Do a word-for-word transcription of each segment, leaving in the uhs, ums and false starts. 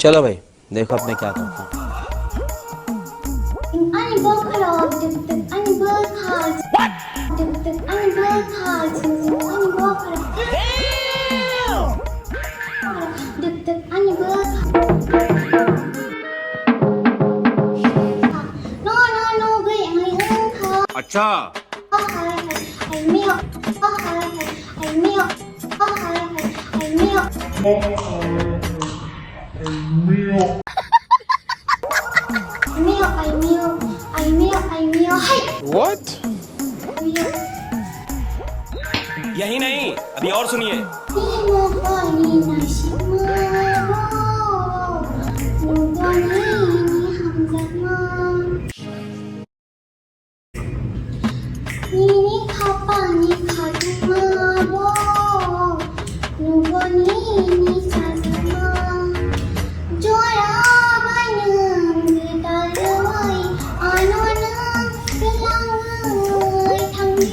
चलो भाई, देखो अब मैं क्या करता हूँ। Ani bwkhak, tuk tuk ani bwkhak. Tuk tuk ani bwkhak, tuk tuk ani bwkhak. Tuk tuk ani bwkhak. No, no, no, gwi ang ai bwkhak. Acha. What? यही नहीं, अभी और सुनिए। Nini khapangni khatungma bo, nuboni nini chajakma. Jora bai nwng gwdalwi, ano nwng twlangwi thangdi.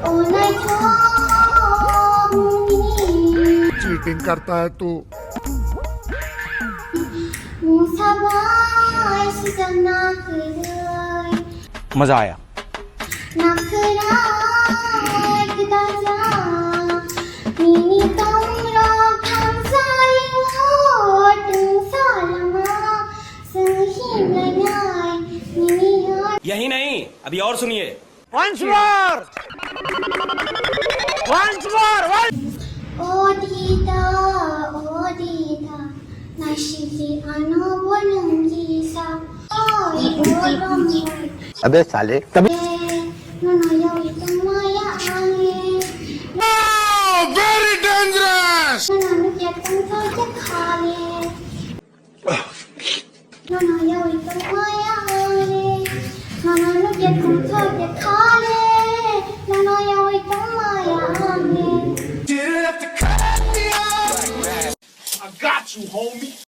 O naithok mungni. Cheating karta hai tu. Musabai sijak nakhwrwi. मजा आया। Nakhwrai kwdajak. Nini tongrok thangsari o twngsa lama. Chwng himlainai nini yar. यही नहीं, अभी और सुनिए। Once more! Once more! Once O Dida, o Dida, naisidi ano bo nwng kisa. Oi, o Romoi. अबे साले, तभी Nono yawi tongmaya ang le. Oh, very dangerous! Nono nukya tongthokya kha le. Nono yawi tongmaya ang le. Nono nukya tongthokya kha le. Nono yawi tongmaya ang le. I got you, homie.